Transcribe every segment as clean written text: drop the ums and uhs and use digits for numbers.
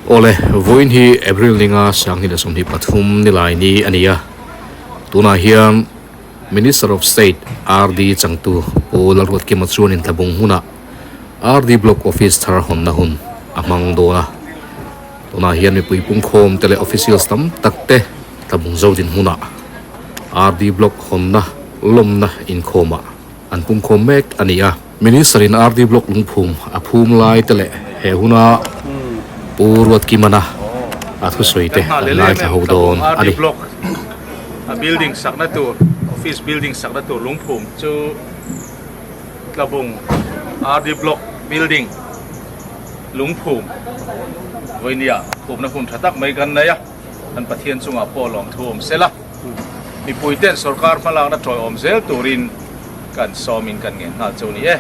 Awle, vawiin hi April ninga 2023 nilai ni a ni a, tunah hian Minister of State RD changtu Pu Lalruatkima chuan intlabung hmunah RD Block Office thar hawnna hun a hmang dawn a, tunah hian mipui pungkhawm te leh officials tam tak te tlabung zo dinhmunah RD Block hawnna lawmna inkhawmah an pungkhawm mek a ni a. Minister in RD Block lungphum a phum lai te leh he huna Pu Ruatkimana a thusawi te an ngaithla ho dawn a ni. A building sakna tur office building sakna tur lungphum chu Tlabung RD Block building lungphum vawinia phumna hun tha tak mai kan nei a, kan Pathian chungah pawh lawmthu awm sela. Mipui ten sorkar hmalakna tawiawm zel turin kan sawmin kan ngen nghal chu a ni e.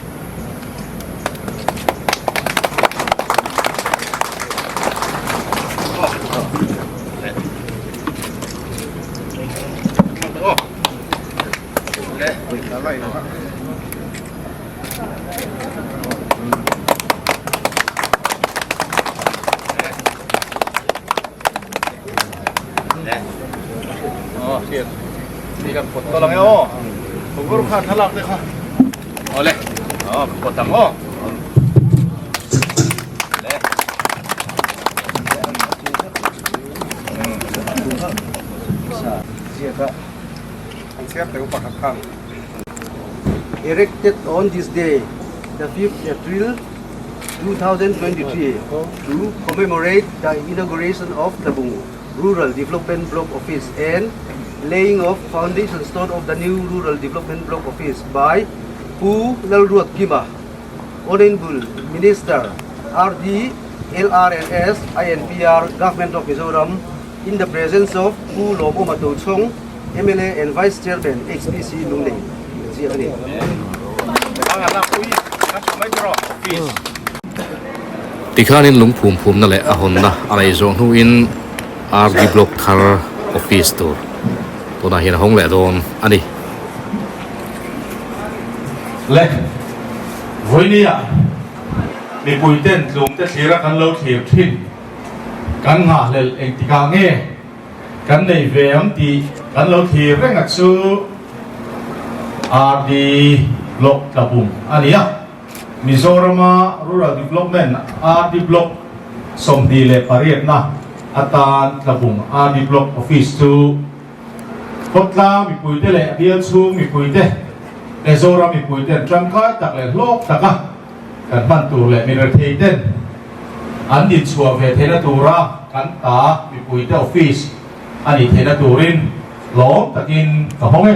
Erected on this day, the 5th April 2023, to commemorate the inauguration of Tlabung Rural Development Block Office and laying of foundation stone of the new Rural Development Block Office by Pu Lalruatkima, Honorable Minister, RD, LRNS, INPR, Government of Mizoram, in the presence of Pu Lawmawma Tochhawng, mla and Vice Chairman, HPC Lunglei, ziak a ni. Tikhanin lungphum phumna leh a hawnna a neih zawh hnuin RD Block thar office tur tunah hian a hawng leh dawn a ni. Le, vawinia mipui ten tlumte thlira kan lo thlir thin, kan nghahhlelh engtikah nge Kan nei ve ang tih kan lo thlir reng a chu RD Block Tlabung a ni a. Mizorama Rural Development RD Block 28 na atan Tlabung RD Block Office chu khawtlang mipuite leh bial chhung mipuite leh Zoram mipuiten tangkai tak leh hlawk taka kan hman tur leh mi rethei ten an dinchhuah ve theihna tura kan ta mipuite office a nih theihna turin lawm takin ka hawng e.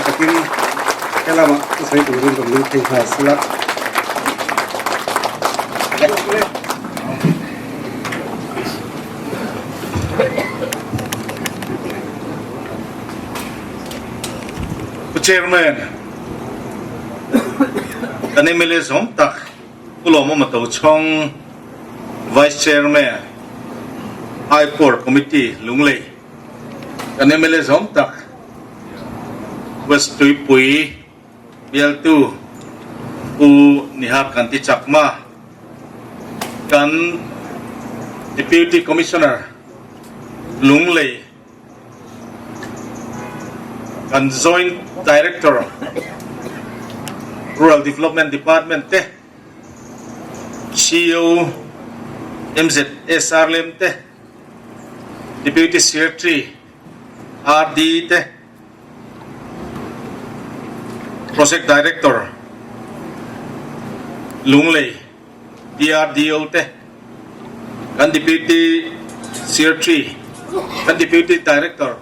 Takin helama thusawi turin rawn lut thei nghal sela. Pu Chairman, kan mla zawng tak Pu Lawmawma Tochhawng, Vice Chairman, High Court Committee, Lunglei, kan mla zawng tak West Tuipui bialtu Pu Nihar Kanti Chakma, kan Deputy Commissioner, Lunglei, Kan Joint Director, Rural Development Department te, CEO MZSR lem te, Deputy Secretary RD te, Project Director Lunglei DRDO te, kan Deputy Secretary, kan Deputy Director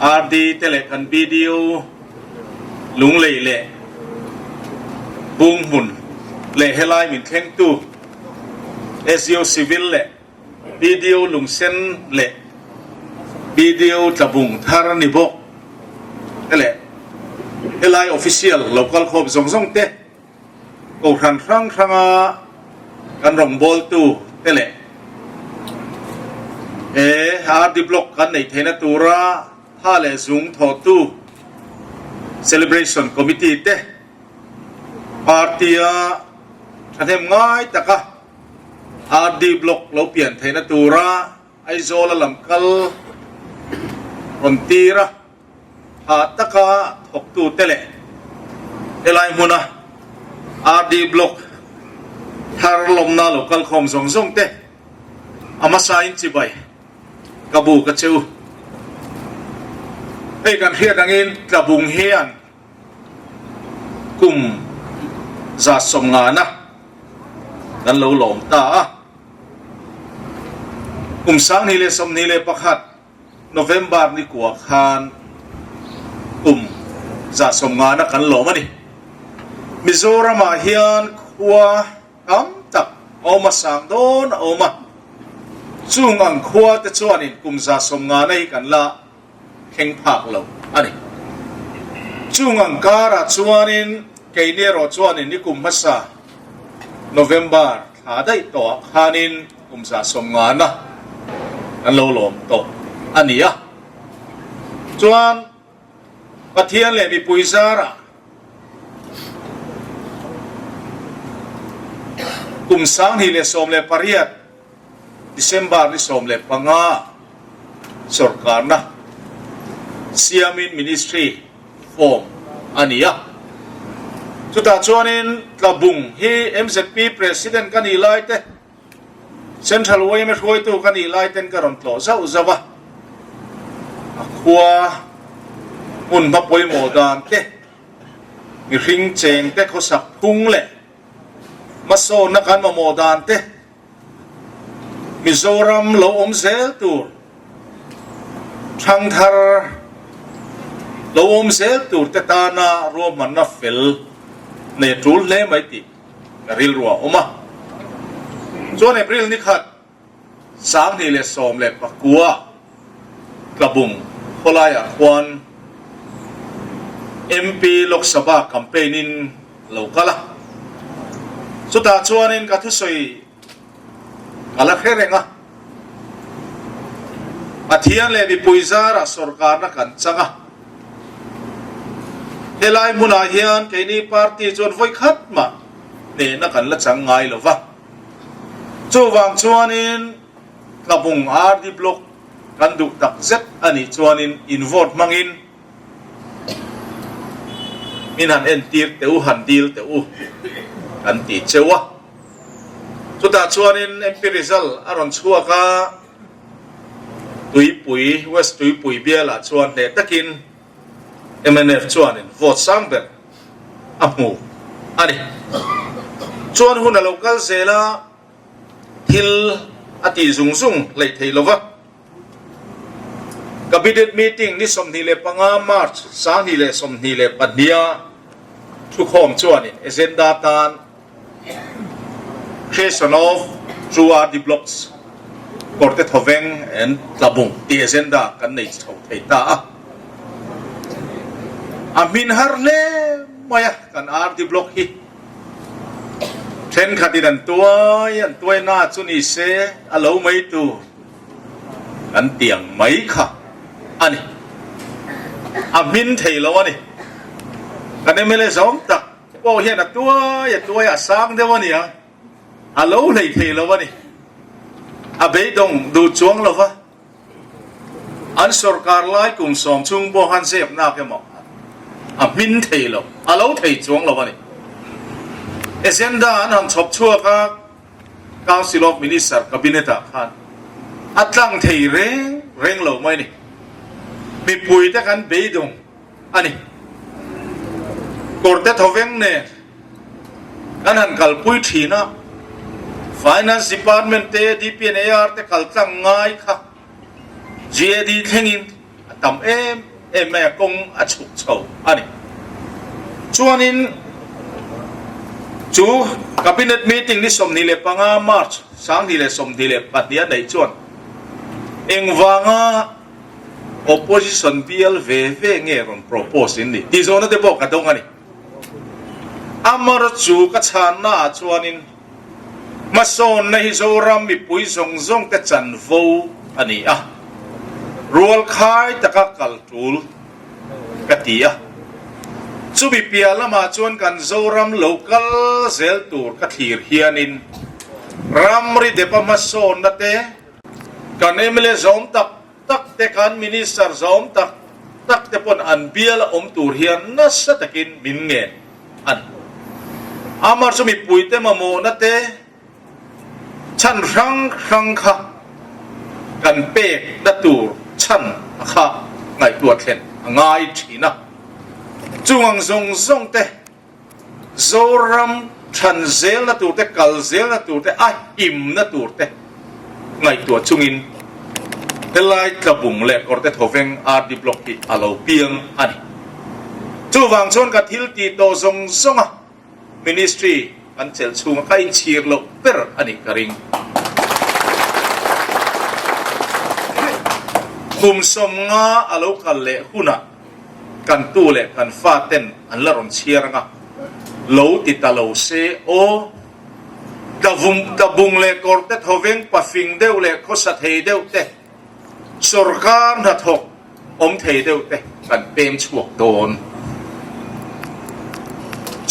RD te leh kan BDO Lunglei leh Bunghmun leh helai min thlengtu SDO Civil leh BDO Lungsen leh BDO Tlabung thar ni bawk te leh. Helai official lo kal khawp zawng zawng te, kohhran hrang hranga kan rawngbawltu te leh he RD Block kan neih theihna tura tha leh zung thawhtu Celebration Committee te party-a thahnem ngai taka RD Block lo pian theihna tura Aizawl-a lam kal rawn tir a, hah taka thawktute leh helai hmuna RD Block thar lawmna lo kal khawm zawng zawng te a hmasain chibai ka bu ka cheu. Hei kan hriat angin Tlabung hian kum 150na kan lo lawm ta a. Kum 2021 November ni kua khan kum 150na kan lawm a ni. Mizoramah hian khua tam tak a awm a, sang dawn a awm a. Chung ang khua te chuanin kum 150na hi kan la thleng phak lo a ni. Chung ang karah chuanin keini erawh chuanin ni kum hmasa November thla daih tawhah khanin kum 150na kan lo lawm tawh a ni a. Chuan Pathian leh mipui zarah kum 2018 December ni 15 sorkarna siamin Ministry form a ni a. Chutah chuanin Tlabung hi MZP President ka nih lai te, Central yma hruaitu ka nih lai ten ka rawn tlawh zauh zauh a. A khua hmun hma pawimawh dan te, mihring cheng te khawsak phung leh hmasawnna kan mamawh dan te, Mizoram lo awm zel tur, thangthar lo awm zel tur te tana ruahmanna fel nei a tul hle mai tih ka rilru a awm a. Chuan April ni khat 2019 Tlabung khawlaiah khuan MP Lok Sabha campaign in lo kal a. Chutah chuanin ka thusawi ka la hre reng a. Pathian leh mipui zarah sorkarna kan chang a. Helai hmunah hian keini party chuan vawi khat mah hnehna kan la chang ngai lo va. Chuvang chuanin Tlabung RD Block kan duh tak zet a nih chuanin in vote hmangin min han entir teh u, han dil teh u kan ti cheu a. Chutah chuanin MP result a rawn chhuak a, Tuipui, West Tuipui bialah chuan hneh takin mnf chuanin vote sang ber a hmu a ni. Chuan hun a lo kal zel a. Thil a tih zung zung hleih theih lo va. Cabinet meeting ni 25 March 2022 a thukhawm chuanin agenda tan Creation of True RD Blocks Kawrte Thawveng and Tlabung tih agenda kan nei chho thei ta a. A hmin har hle mai a kan RD Block hi. Thenkhatin an tuai, an tuai na chu ni se a lo mai tur kan tiang mai kha a ni. A hmin thei lo a ni. Kan mla zawng tak pawh hian a tuai a tuai a sang deuh a nia, a lo hlei thei lo a ni. A beidawng duh chuang lo va. An sorkar lai kum sawm chung pawh khan zep nak emaw a hmin thei lo, a lo thei chuang lo a ni. Agenda an han chhawp chhuak a, Council of Minister Cabinet ah khan a tlang thei reng reng lo mai a ni. Mipui te kan beidawng a ni. Kawrte thawveng nen kan han kalpui thin a, Finance Department te, DPNAR te kal tlang ngai kha GAD thlengin a tam em em mai a, kawng a chhuk chho a ni. Chuanin chu Cabinet meeting ni 25 March 2024 a neih chuan engvanga. Opposition bial ve ve nge rawn propose in ni tih zawhna te pawh ka dawng a ni. Amarawhchu ka chhanna ah chuanin hmasawnna hi Zoram mipui zawng zawng te chanvo a ni a, rualkhai taka kal tul ka ti a. Chumi piah lamah chuan kan Zoram lo kal zel tur ka thlir hianin ramri depa hmasawnna te, kan mla zawm tak tak te, kan Minister zawm tak tak te pawn an bial a awm tur hian nasa takin min ngen a ni. Amah chu mipuite mamawhna te, Chhan hrang hrang kha kan pek na tur chhan a kha ngaihtuah thlen a ngai thin a. Chung ang zawng zawng te, Zoram than zel na tur te, kal zel na tur te, a him na tur te ngaihtuah chungin helai Tlabung leh Kawrte Thawveng RD Block hi a lo piang a ni. Chuvang chuan ka thil tih tawh zawng zawng a. Ministry an chelh chhunga ka inchhir loh ber a nih ka ring. Kum 50 a lo kal leh hunah kan tu leh kan fa ten an la rawn chhiar anga lo ti ta lo se aw. Tlabung tlabung leh kawrte thawveng pafing deuh leh khawsa thei deuh te sawrkar hnathawk awm thei deuh te kan pem chhuak dawn.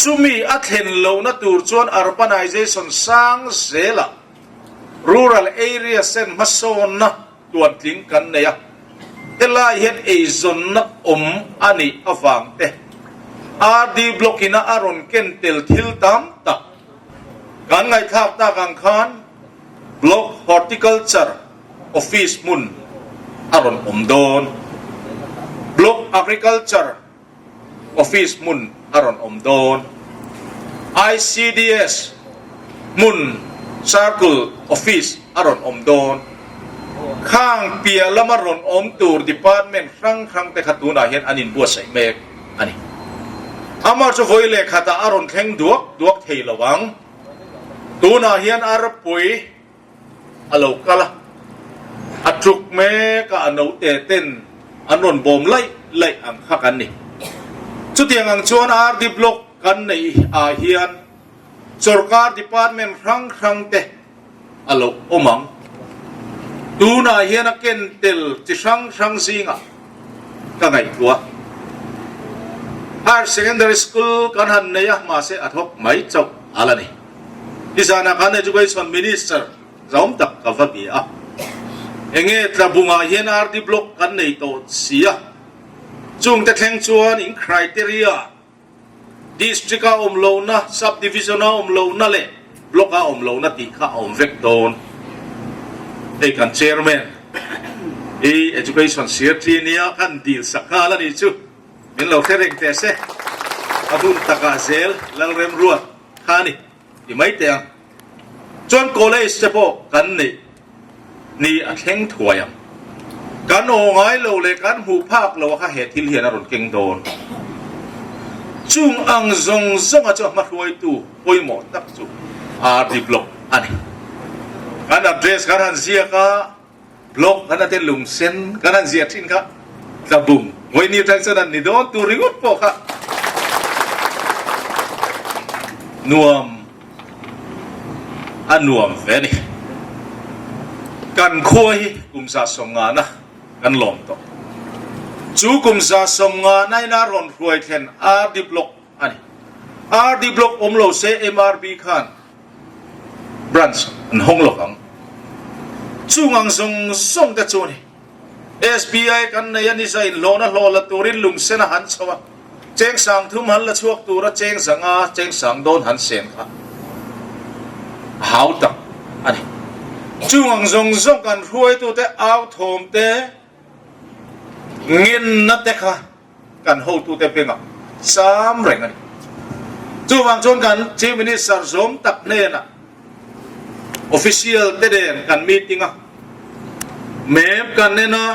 Chumi a thlen lohna tur chuan urbanization sang zelah rural area sen hmasawnna tuantling kan nei a, helai hian eizawnna awm a nih avang te RD Block ina a rawn ken tel thil tam tak kan ngaihthlak tak ang khan Block Horticulture Office hmun a rawn awm dawn. Block Agriculture Office hmun a rawn awm dawn. ICDS hmun Circle Office a rawn awm dawn. Khang piah lama rawn awm tur department hrang hrang te kha tunah hian an inbuatsaih mek a ni. Amah chu vawi leh khatah a rawn thleng duak duak thei lo ang. Tunah hian arpui a lo kal a, a tluk mek a, a note ten an rawn bawm laih laih ang kha kan ni. Chutiang ang chuan RD Block kan neih ah hian sawrkar department hrang hrang te a lo awm ang. Tunah hian a ken tel chi hrang hrang zingah ka ngaihtuah. Higher Secondary School kan han nei a, mahse a thawk mai chauh a la ni. Nizanah khan Education Minister zawm tak ka va bia a, enge Tlabungah hian RD Block kan nei tawh si a, chungte thleng chuan in criteria District a awm lohna, Sub Division a awm lohna leh Block a awm lohna tih kha a awm vek dawn. Hei kan Chairman hi Education Secretary nia kan dil sak nghal a nih chu min lo hre reng teh se. A hun takah zel Lalremruat kha a ni ti mai teh ang. Chuan college te pawh kan neih ni a thleng thuai ang. Kan aw ngai lo leh kan hmuh phak lo a kha he thil hian a rawn keng dawn. Chung ang zawng zawnga chu a hmahruaitu pawimawh tak chu RD Block a ni. Kan address kan han ziak a. Blog kan ate lungsen kan han ziah thin kha tlabung vawiin atang chuan an ni dawn tur ringawt pawh kha nuam a nuam ve a ni. Kan khua hi kum 150 na kan lawm tawh. Chu kum 150 na ina rawn hruai thlen RD Block a ni. RD Block awm lo se MRB khan Branch an hawng lo ang. Chung ang zawng zawng te chu a ni. SBI kan nei a ni zain hlawhna hlawh la turin lungsen a han chho a, cheng 3000 han la chhuak tura cheng 500, cheng sang dawn han sen kha a hau tak a ni. Chung ang zawng zawng kan hruaitute au thawm te, ngenna te kha kan hotute bengah sam reng a ni. Chuvang chuan kan Chief Minister zawm tak hnenah official te nen kan meeting a, map kan en a,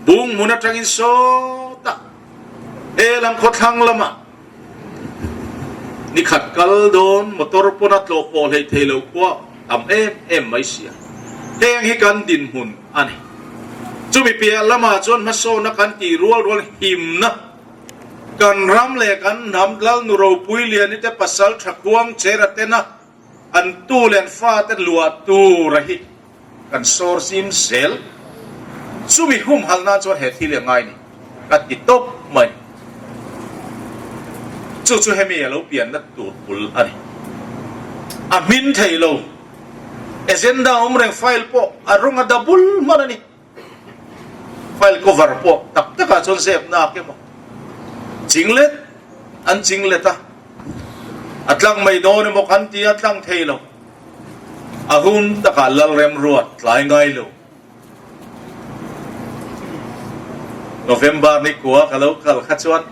bung hmun atangin sawtah he lam khawthlang lamah ni khat kal dawn motor pawn a tlawh pawh hleih thei lo khua tam em em mai si a, heng hi kan dinhmun a ni. Chumi piah lamah chuan hmasawnna kan tih rual rual himna kan ram leh kan hnam Lalnu ropui liani te pasal tha kuang chera tena an tu leh an fate luah tura hi kan sawr zim zel. Chumi humhalh nan chuan he thil hi a ngai ni ka ti tawp mai. Chu chu hemi a lo pianna tur bul a ni. A hmin thei lo. Agenda awm reng file pawh a rawng a double hman a ni. File cover pawh tak takah chuan zep nak emaw chinglet an chinglet a, a tlang mai dawn emaw kan ti a tlang thei lo. A hun takah Lalremruat tlai ngai lo. November ni kua ka lo kal kha chuan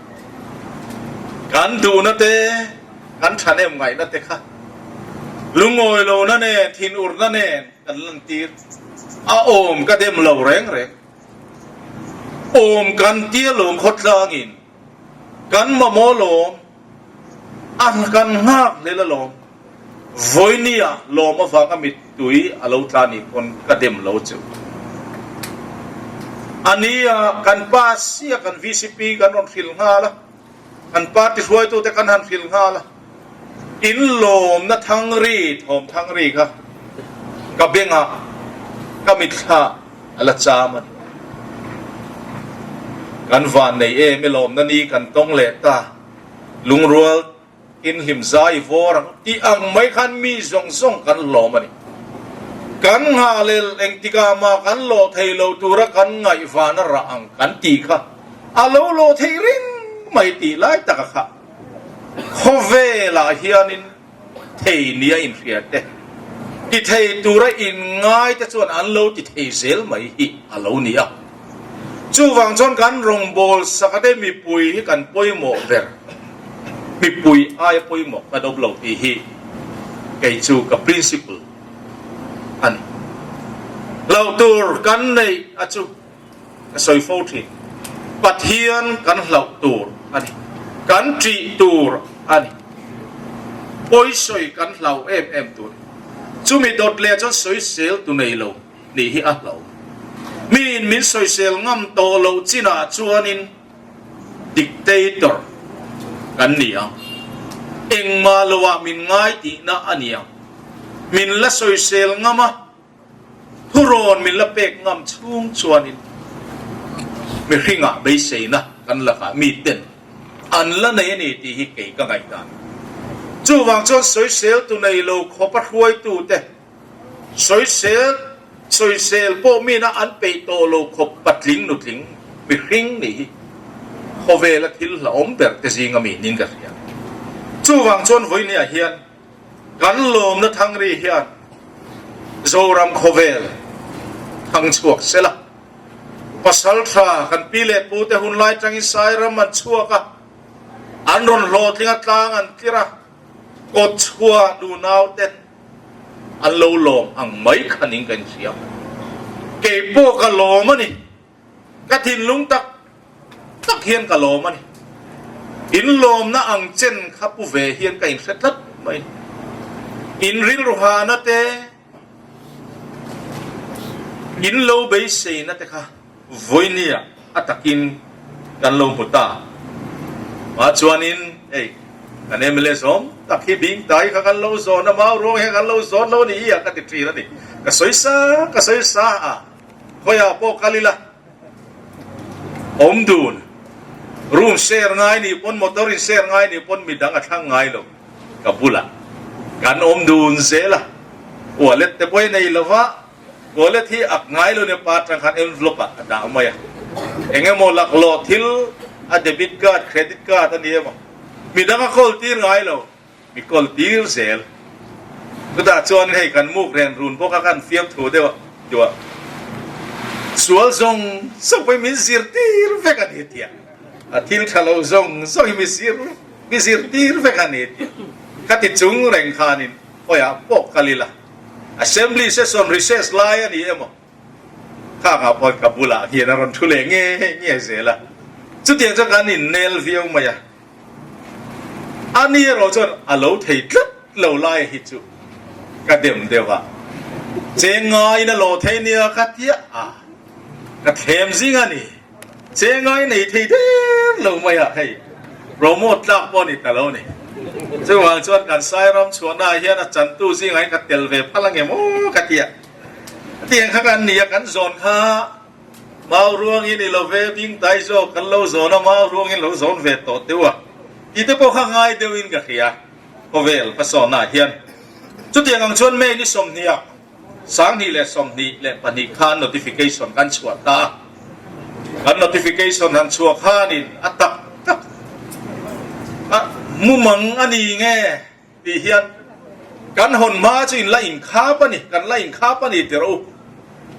kan duhna te, kan thahnem ngaihna te kha lungawi lohna nen, thinurna nen kan lantir a awm ka dem lo reng reng. Awm kan tia lawm khawtlangin kan mamawh lawm a kan nghak hlel alawm. Vawinia lawm avanga mittui a lo tla nih pawn ka dem lo chu. A nia, kan pa sia kan vcp kan rawn hrilh nghal a, kan party hruaitute kan han hrilh nghal a, in lawmna thangri, thawm thangri kha ka bengah ka mitthla a la cham a ni. Kan van nei em i lawmna ni kan tawng leh ta, lungrual Inhlim zai vawr ang tih ang mai khan mi zawng zawng kan hlawm a ni. Kan nghalel engtikah mah kan lawh thei lo tura kan ngaihvana rah ang kan tih kha a lo lawh theih reng mai tih lai taka kha khawvelah hianin thei nia inhria te, ti thei tura inngai te chuan an lo ti thei zel mai hi a lo ni a. Chuvang chuan kan rawngbawl sakate mipui hi kan pawimawh ber. Mipui aia pawimawh ka dawp lo tih hi kei chu ka principle a ni. Hlauh tur kan neih a chu ka sawi fo thin. Pathian kan hlauh tur a ni. Kan ṭih tur a ni. Pawisawi kan hlau em em tur. Chumi dawt leh chuan sawisel tu nei lo. nih hi a hlo. Miin min sawisel ngam tawh loh chinah chuanin dictator kan ni ang. Engmah loah min ngai tihna a ni ang. Min la sawisel ngam a, thurawn min la pek ngam chhung chuanin mihringah beiseina kan lakah miten an la nei a ni tih hi kei ka ngaihdan. Chuvang chuan sawisel tu nei lo khawpa hruaitute Sawisel, sawisel pawh mina an peih tawh lo khawp patling nutling mihring nih hi khawvela thil hlauhawm ber te zinga mi niin ka hria. Chuvang chuan vawinia hian kan lawmna thangri hian Zoram khawvel thang chhuak sela, pasal tha kan pi leh pu te hunlai tangin Sairam an chhuak a, an rawn hlawhtling a tlang an tlir a, kawt chhuah nunau ten An lo lawm ang mai kha ning ka inhria. Kei pawh ka lawm a ni. Ka thinlung tak tak hian ka lawm a ni. In lawmna ang chen kha pu ve hian ka inhre tlat mai. In rilru hahna te, in lo beiseina te kha Vawinia a takin kan lo hmu ta. Mah chuanin hei kan mla zawm tak hi bing tai kha kan lo zawn a, mau ruang hian kan lo zawn lo a ni hi a ka ti thin a ni. Ka sawi sa ka sawi sa a, khawiah pawh kal ila awm dun, room share ngai nih pawn motor in share ngai nih pawn midang a thlang ngai lo ka bulah kan awm dun zel a, wallet te pawh i nei lova. Wallet hi ak ngai lo nia pa atang khan envelope ah a dah mai a, eng emaw laklawh thil a debit card, credit card a ni emaw midang a call tir ngai lo, mi call tir zel. Chutah chuan hei kan muk ren run bawk a kan fiam thu deuh a duah sual zawng zawng pawhin min zirtir vek a ni tia, a thil tha lo zawng zawng hi mi zir mi zirtir vek a ni tia ka ti chung reng khanin khawiah pawh kal ila. Assembly session recess lai a ni emaw? Khangah pawh ka bulah hian a rawn thu leh nge nge zel a, chutiang chuan kan innel viau mai a. A ni erawh chuan a lo thei tlat lo lai hi chu ka dem deuh a, cheng ngaiin a lawh thei nia ka tia a. Ka thlem zing a ni. Che ngai nei thei der lo mai a, hei promote tlak pawh a ni ta lo ni. Chuvang chuan kan Sairam chhuahna ah hian a chantu zingah hian ka tel ve phal ange maw ka ti a. Tiang kha kan ni a, kan zawn kha mau ruangin i lo ve bing tai zawk kan lo zawn a, mau ruangin lo zawn ve tawh teuh a tih te pawh kha ngai deuhin ka hria khawvel hmasawnna ah hian. Chutiang ang chuan May ni 20 ah 2022 khan notification kan chhuah ta a, kan notification han chhuah khanin a tak tak a mumang a ni nge tih hian kan hawn hma chu in la inkhap a ni, kan la inkhap a ni ti rawh u,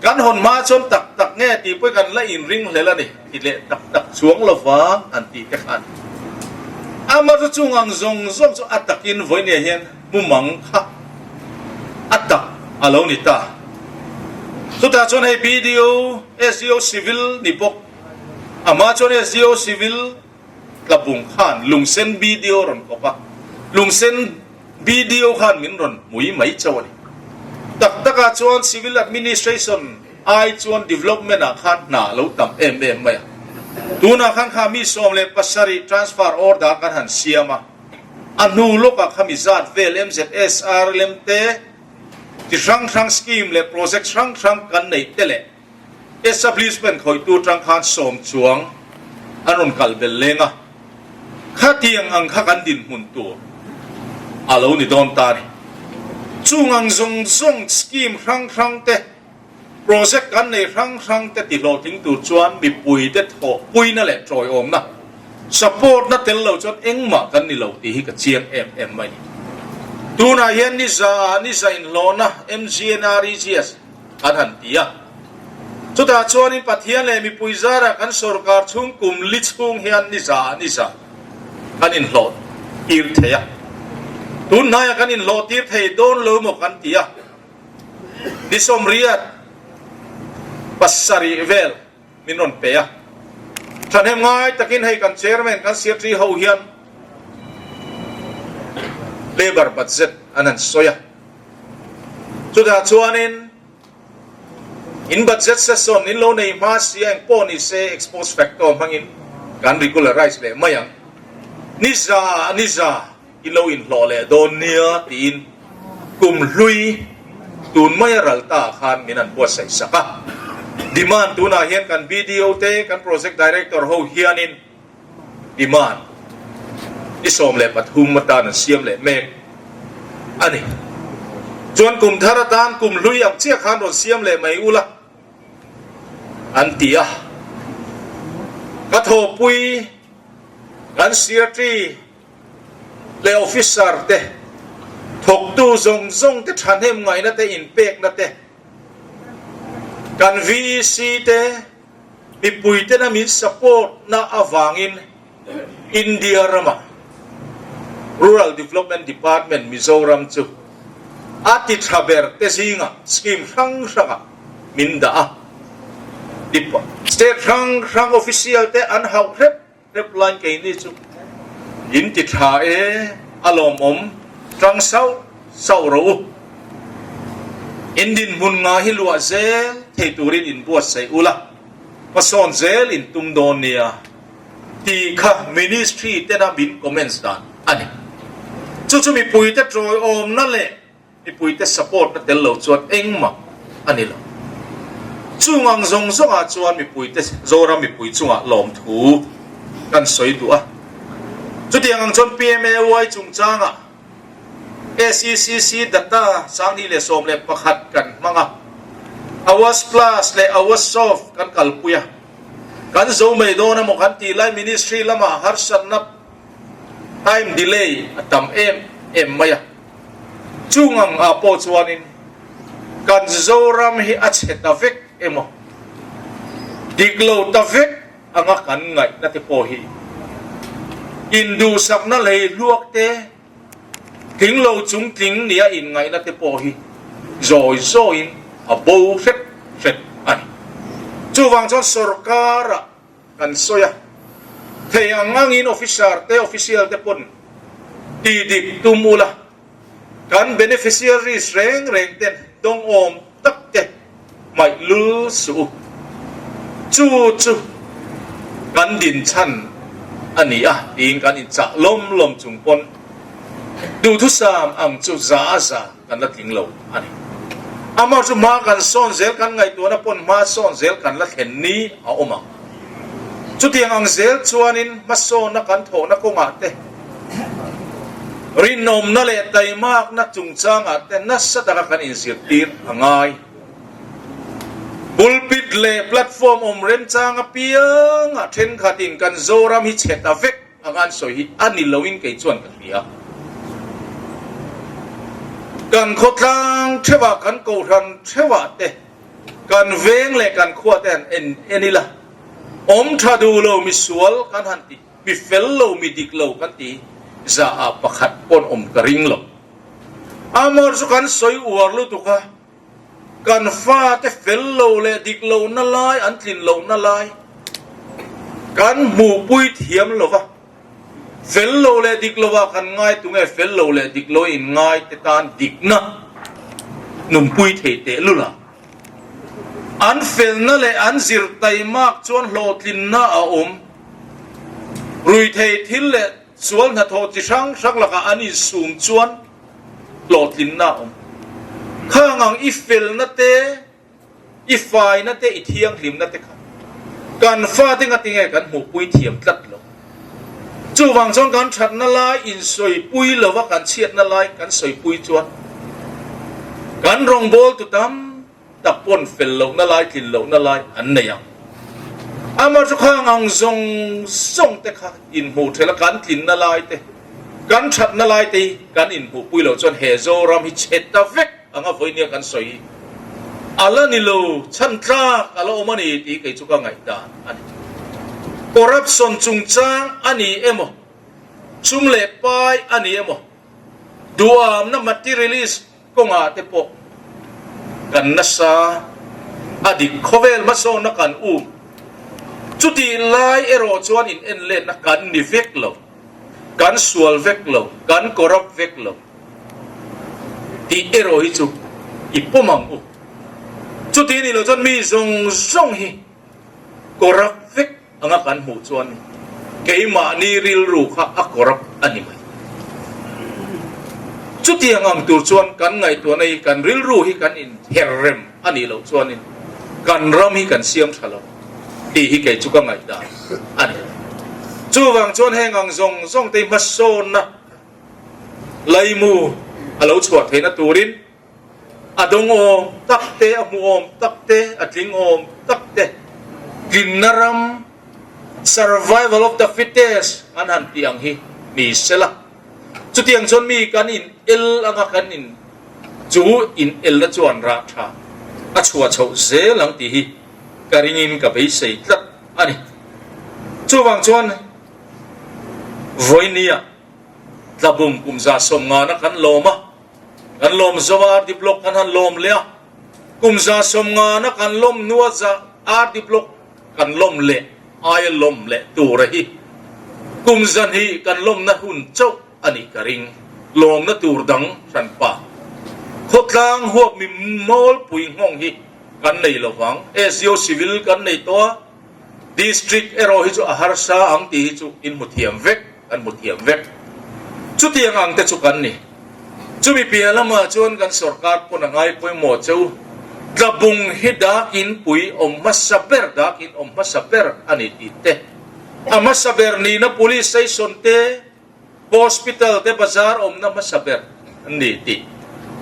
kan hawn hma chuan tak tak nge tih pawh kan la inring hlel a ni ti leh tak tak chuang lovang an tih te khan amaherawhchu chung ang zawng zawng chu a takin vawinia hian mumang kha a tak a lo ni ta. Chutah chuan hei BDO, SDO Civil ni bawk, amah chuan SDO Civil Tlabung khan Lungsen BDO rawn kawp a, Lungsen BDO khan min rawn hmui mai chauh a ni. Tak takah chuan Civil Administration ai chuan Development ah khan hna a lo tam em em mai a. Tunah khan kha mi 17 transfer order kan han siam a. A hnu lawkah khami zat vel MZSR lem te, chi hrang hrang scheme leh project hrang hrang kan neih te leh establishment khawihtu atang khan sawm chuang an rawn kal bel leng a, khatiang ang kha kan dinhmun tur a lo ni dawn ta a ni. Chung ang zawng zawng scheme hrang hrang te, Project kan nei hrang hrang te tihlawhtling tur chuan mipuite thawhpuina leh tawiawmna, support na tel lo chuan engmah kan ni lo tih hi ka chiang em em mai. Tunah hian ni za ah ni za inhlawhna MGNREGS kan han ti a, chutah chuanin Pathian leh mipui zarah kan sorkar chhung kum li chhung hian ni za ah ni za kan inhlawh tir thei a, tun hnaiah kan inhlawh tir thei dawn lo maw kan ti a. Ni 87 vel min rawn pe a, thahnem ngai takin hei kan chairman kan secretary ho hian labour budget an han sawi a, chutah chuanin in budget session in lo nei hma si a engpawh ni se ex post facto hmangin kan regularize leh mai ang, ni za ni za. I lo inhlawh leh dawn nia tiin kum hlui tun maia ral ta khan min an buatsaih sak a. Demand tunah hian kan BDO te, kan Project Director ho hianin demand i 13 atan an siam leh mek a ni. Chuan kum thar atan kum hlui ang chiah khan rawn siam leh mai ula an ti a. Ka thawhpui kan Secretary leh officer te, thawktu zawng zawng te thahnem ngaihna te inpekna te, kan VEC te mipui tena min support na avangin India rama Rural Development Department Mizoram chu a ti tha ber te zingah scheme hrang hrangah min dah a, state hrang hrang official te an hauh hrep Repline keini chu in ti tha e, a lawmawm tang sauh sauh rawh u. In dinhmun nga hi luah zel thei turin in buatsaih ula, hmasawn zel in tum dawn nia tih kha Ministry tena min comments dan a ni. Chu chu mipuite tawiawmna leh Mipuite support na tel lo chuan engmah a ni lo. Chung ang zawng zawngah chuan mipuite Zoram mipui chungah lawmthu kan sawi duh a. Chutiang ang chuan PMAY chungchangah SECC data 2011 kan hmang a, Awas Plus leh Awas Soft kan kalpui a. Kan zo mai dawn emaw kan tih lai Ministry lamah harsatna time delay a tam em em mai a. Chung ang ah pawh chuanin kan Zoram hi a chhe ta vek emaw, dik lo ta vek anga kan ngaihna te pawh hi induhsakna lei hluak te, tling lo chung tling nia inngaihna te pawh hi zawi zawiin a bo hret hret a ni. Chuvang chuan sorkar-ah Kan sawi a, thei ang angin officer te, official te pawn ti dik tum ula, kan beneficiaries reng reng ten dawngawm tak te hmaih lul suh u. Chu chu kan din chhan a ni a tiin kan inchah lawm lawm chung pawn duhthusam ang chu za a za kan la tling lo a ni. Amah chu hma kan sawn zel kan ngaihtuahna pawn hma sawn zel kan la thlen ni a awm ang. Chutiang ang zel chuanin hmasawnna kan thawhna kawngah te, rinawmna leh taimakna chungchangah te nasa taka kan inzirtir a ngai. Pulpit leh platform awm remchang apiangah thenkhatin kan Zoram hi chhe ta vek anga an sawi hi a ni loin kei chuan ka hria. Kan khawtlang theuhah kan kohhran theuhah te, Kan veng leh kan khua te han en en ila, awm tha duh lo mi sual kan han ti, mi fel lo mi dik lo kan ti za ah pakhat pawn awm ka ring lo. Amor chu kan sawi uar lutuk a, kan fa te fel lo leh dik lo na lai an tlin loh na lai kan hmuhpui thiam lo va, fel lo leh dik lo ah kan ngai tunge fel lo leh dik lo in ngai te tan dikna nunpui thei teh lul a. An felna leh an zir taimak chuan hlawhtlinna a awm. Ruithei thil leh sual hnathawh chi hrang hrang lakah an insum chuan hlawhtlinna a awm. Khang ang i felna te, i faina te, i thianghlimna te kha kan fate ngatinge kan hmuhpui thiam tlat lo. Chuvang chuan kan thatna lai insawipui lova kan chhiatna lai kan sawipui chuan kan rawngbawltu tam tak pawn fel lohna lai, tlin lohna lai an nei ang. Amah chu khang ang zawng zawng te kha inhmuh thela kan tlinna lai te, kan thatna lai te hi kan inhmuhpui loh chuan he Zoram hi chhe ta vek anga vawinia kan sawi hi a la ni lo, chhan tlak a la awm a ni tih kei chu ka ngaihdan a ni. Corruption chungchang a ni emaw, sum leh pai a ni emaw, duhamna materialist kawngah te pawh kan nasa a dik khawvel hmasawnna kan um. Chutih lai erawh chuan in enletna kan ni vek lo, kan sual vek lo, kan corrupt vek lo. Tih erawh hi chu i pawm ang u. Chuti ni lo chuan mi zawng zawng hi corrupt vek anga kan hmuh chuan keimahni rilru kha a corrupt a ni mai. Chutiang ang tur chuan kan ngaihtuahna hi kan rilru hi kan inher rem a nih loh chuanin kan ram hi kan siam tha lo tih hi kei chu ka ngaihdan a ni. Chuvang chuan heng ang zawng zawng te hi hmasawnna Laimu a lo chhuah theihna turin a dawng awm tak te, a hmu awm tak te, a tling awm tak te, tlinna ram, survival of the fittest an han tih ang hi ni sela. Chutiang chuan mi kan in el anga kan in chu in elna chuan rah tha a chhuah chhoh zel ang tih hi ka ringin ka beisei tlat a ni. Chuvang chuan Vawinia Tlabung kum 150 a kan lawm a, kan lawm zo a RD Block kan han lawm leh a, kum 150 a kan lawm hnua za RD Block kan lawm leh aia lawm leh tura hi kum zan hi kan lawmna hun chauh a nih ka ring. Lawmna tur dang hranpa khawtlang huap mi mawlpui nghawng hi kan nei lovang. SDO Civil kan nei tawh a. District erawh hi chu a harsa ang tih hi chu in hmu thiam vek, kan hmu thiam vek. Chutiang ang te chu kan ni. Chumi piah lamah chuan kan sorkar pawn a ngai pawimawh che u. Tlabung hi dakin pui awm hmasa ber, dakin awm hmasa ber a ni tih te, a hmasa ber nihna Police Station te, Hospital te bazar awmna hmasa ber an ni tih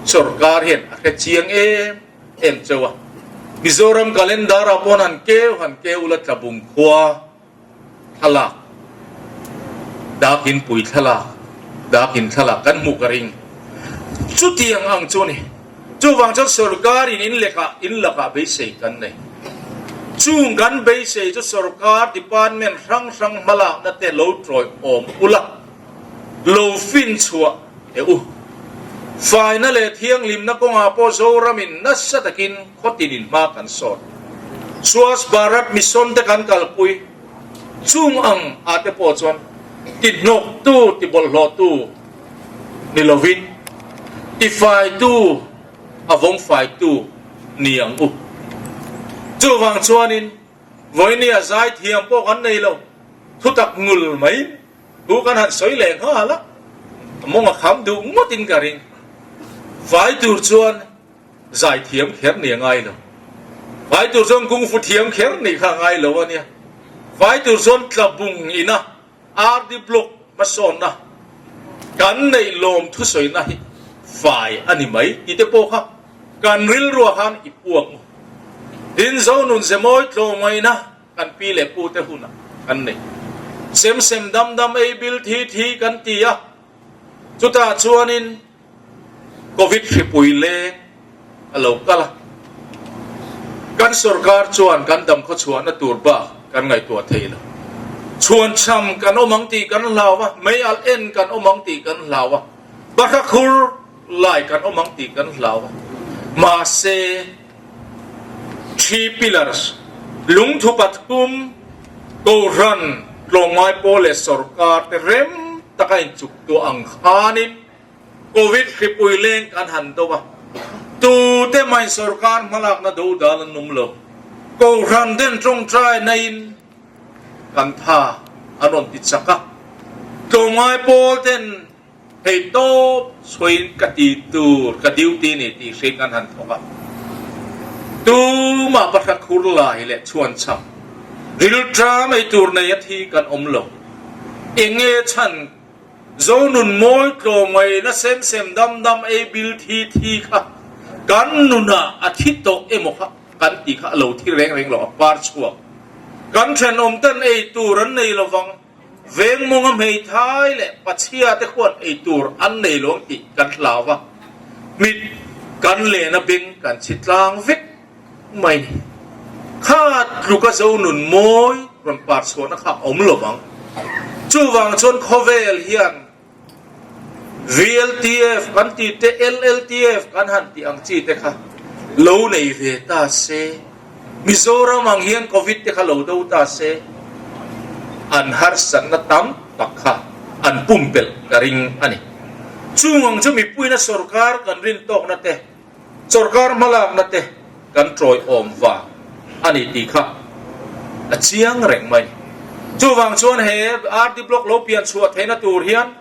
sorkar hian a hre chiang em em cheu a. Mizoram calendar ah pawn han keu han keu ula Tlabung khua thlalak dakin pui thlalak dakin thlalak kan hmuh ka ring. Chutiang ang chu a ni. Chuvang chuan sorkar in in lekah in lakah beisei kan nei. Chung kan beisei chu sorkar department hrang hrang hmalakna te lo tawih awm ula, lo fin chhuah teh u. Faina leh thianghlimna kawngah pawh Zoramin nasa takin khawtin in hma kan sawt. Swachh Bharat Mission te kan kalpui. Chung ang ah te pawh chuan ti hnawktu, ti bawlhhlawhtu ni lovin ti faitu, a vawng faitu ni ang u. Chuvang chuanin. Vawinia zai thiam pawh kan nei lo, thutak ngul mai thu kan han sawi leh nghal a, mawng a kham duh ngawtin ka ring. Vai tur chuan zai thiam kher ni a ngai lo. Vai tur chuan kungfu thiam kher ni kha a ngai lo a nia. Vai tur chuan tlabung ina RD Block hmasawnna kan neih lawm thusawina hi fai a ni mai tih te pawh kha kan rilruah khan i puak maw? Tin, Zonun Zemawi tlawmngaihna kan pi leh pu te hunah kan nei. Sem sem dam dam ei bil thi thi kan ti a, chutah chuanin Covid hripui leng a lo kal a, kan sorkar chuan kan damkhaw chhuahna tur bak kan ngaihtuah thei lo. Chhuanchham kan awm ang tih kan hlau a, mei alh en kan awm ang tih kan hlau a, bahra khur lai kan awm ang tih kan hlau a. Mahse, Three Pillars, lungthu pathum, Kohhran, tlawmngai pawl leh sorkar te rem taka inchuktuah ang khanin, Covid hripui leng kan han do a, tute mai sorkar hmalakna do dan an awm lo. Kohhran den tawngtai naiin kan tha an rawn ti chak a, tlawmngai pawl ten hei tawp chhuain ka ti tur ka duty ni tih hriin kan han thawk a. Tumah bahra khur lai leh chhuanchham rilṭam ei tur nei a thi kan awm lo. Enge chhan Zonun mawi tlawmngaihna sem sem dam dam ei bil thi thi kha kan nunah a thi tawh emaw kha kan tih kha a lo thi reng reng lo, a par chhuak. Kan thenawm ten ei tur an nei lovang, veng mawnga hmeithai leh pachhia te khuan ei tur an nei lo ang tih kan hlau va, mit kan lena beng kan chhi tlang vek mai ni. Kha tluka Zonun mawi rawn par chhuahna kha a awm lovang. Chuvang chuan khawvel hian VLTF kan tih te, LLTF kan han tih ang chi te kha lo nei ve ta se, Mizoram ang hian Covid te kha lo do ta se, an harsatna tam tak kha an pumpelh ka ring a ni. Chung ang chu mipuina sorkar kan rin tawkna te, Sorkar hmalakna te kan tawiawm vang a ni tih kha a chiang reng mai. Chuvang chuan he RD Block lo pian chhuah theihna tur hian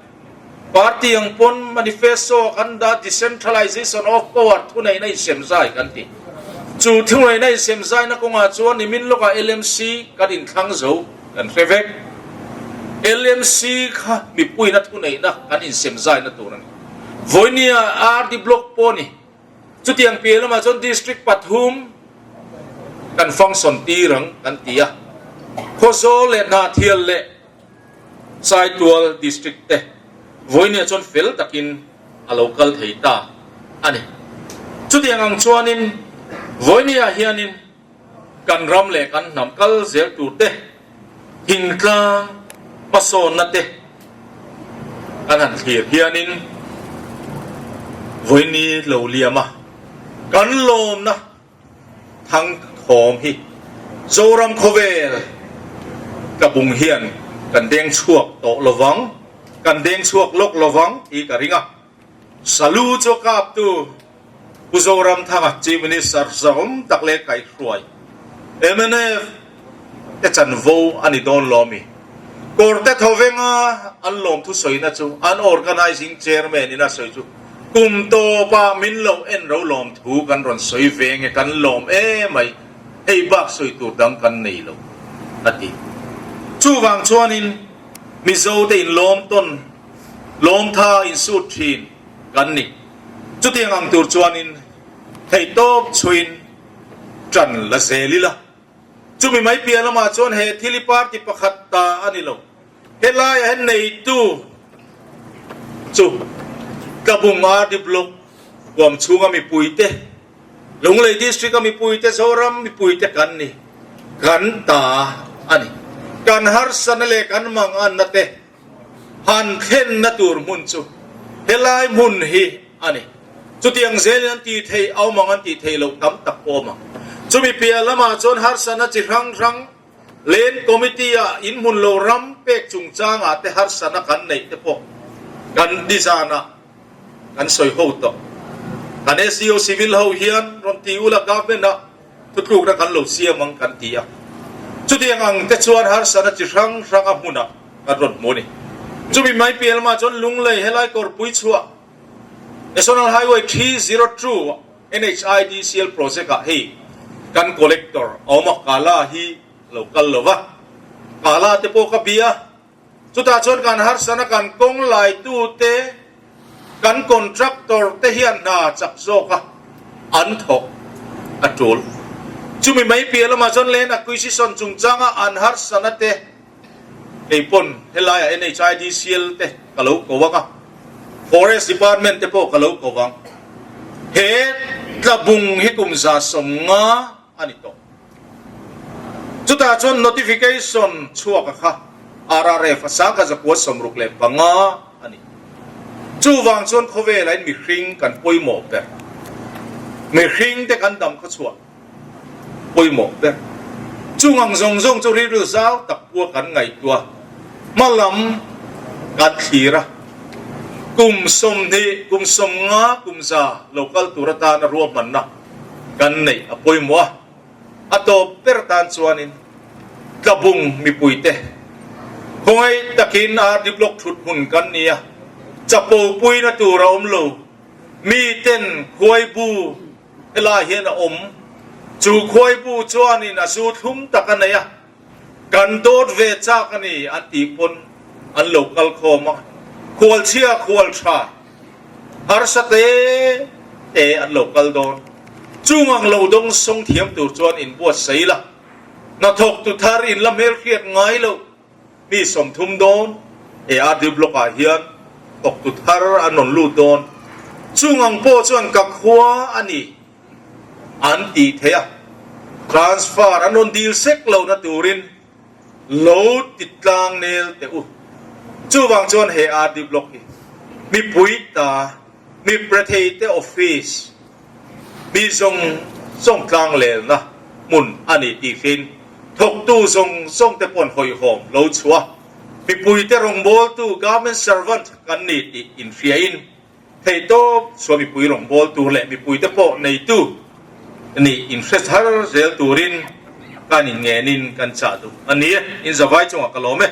party ang pawn manifesto kan dah decentralization of power thuneihna insemzai kan ti. Chu thuneihna insemzaina kawngah chuan nimin lawkah LMC kan inthlang zo kan hre vek. LMC kha mipuina thuneihna kan insemzaina tur a ni. Vawinia RD Block pawh ni. Chutiang piah lamah chuan District pathum kan function tir ang kan ti a. Khawzawl leh Hnahthial leh Saitual District te vawinia chuan fel takin a lo kal thei ta a ni. Chutiang ang chuanin vawinia hianin Kan ram leh kan hnam kal zel tur te, thingtlang hmasawnna te kan han thlir hianin vawiini lo liam a, kan lawmna thang thawm hi Zoram khawvel ka bung hian kan deng chhuak tawh lovang, kan deng chhuak lawk lovang tih ka ring a. Salu chu kaptu Pu Zoramthanga Chief Minister zahawm tak leh kaihhruai mnf te chanvo a ni dawn lo ami? Kawrte Thawvenga an lawmthu sawina chu an Organising Chairman in a sawi chu kum tawpah min lo en ro lawmthu kan rawn sawi ve nge kan lawm emai hei bak sawi tur dang kan nei lo a ti. Chuvang chuanin Mizo te inlawm tawn Lawmtha insut thin kan ni. Chutiang ang tur chuanin theihtawp chhuin tan la zel ila. Chumi mai piah lamah chuan he thil hi party pakhat ta a ni lo. Helaiah hian neitu chu Tlabung RD Block huam chhunga mipuite, Lunglei District-a mipuite, Zoram mipuite kan ni. Kan ta a ni. Kan harsatna leh kan manganna te Han thlenna tur hmun chu helai hmun hi a ni. Chutiang zelin an tih theih a awm ang, an tih theih loh tam tak pawh awm ang. Chumi piah lamah chuan harsatna chi hrang hrang Land Committee-ah inhmun lo ram pek chungchangah te harsatna kan neih te pawh kan nizanah kan sawi ho tawh. Kan SDO Civil ho hian rawn ti ula government-ah Thutlukna kan lo siam ang kan ti a. Chutiang ang te chuan harsatna chi hrang hrang a hmunah kan rawn hmu a ni. Chumi mai piah lamah chuan Lunglei helai kawrpui chhuah National Highway 302 NHIDCL project ah hei kan collector a awm a, Kala hi a lo kal lo va, Kala te pawh ka bia. Chutah chuan kan harsatna kan kawng laitute, kan contractor te hian hna chak zawka an thawk a tul. Chumi mai piah lamah chuan land acquisition chungchanga an harsatna te kei pawn helaiah NHIDCL te ka lo ko ang a, Forest Department te pawh ka lo ko ang. He tlabung hi kum 150 a ni tawh. Chutah chuan notification chhuak a kha RRF a sangkha 965 a ni. Chuvang chuan khawvela in mihring kan pawimawh ber. Mihring te kan dam khaw chhuah pawimawh ber. Chung ang zawng zawng chu rilru zau tak pua kan ngaihtuah hmalam kan thlir a. Kum 20, kum 50, kum 100 lo kal tur atana ruahmanna kan neih a pawimawh a. A tawp ber tan chuanin Tlabung mipuite khawngaih takin RD Block thut hmun kan ni a, chapo puina tur a awm lo. Miten khuaibu helai hian a awm. Chu khuaibu chuanin a zu thlum tak a nei a, kan dawt ve chak a ni an tih pawn an lo kal khawm a, khualchhia khual tha Harsa te te an lo kal dawn. Chung ang lo dawng sawng thiam tur chuan in buatsaih la. Hnathawk tu thar in la hmelhriat ngai loh mi 30 dawn he RD Block ah hian thawk tu thar an rawn lut dawn. Chung ang pawh chuan ka khua a ni an tih theih a. Transfer an rawn dil sek lohna turin Lo ti tlang nel teh u. Chuvang chuan he RD Block hi mipui ta, mi prethei te office, mi zawng zawng tlang lelna hmun a ni tih hrin thawktu zawng zawng te pawn hawihhawm lo chhuah mipui te rawngbawltu government servant kan ni tih inhriain Theihtawp chhuah mipui rawngbâwl tur leh mipuite pawh neitu nih inhre thar zel turin kan inngenin kan chah duh a ni e. In zavai chungah ka lawm e.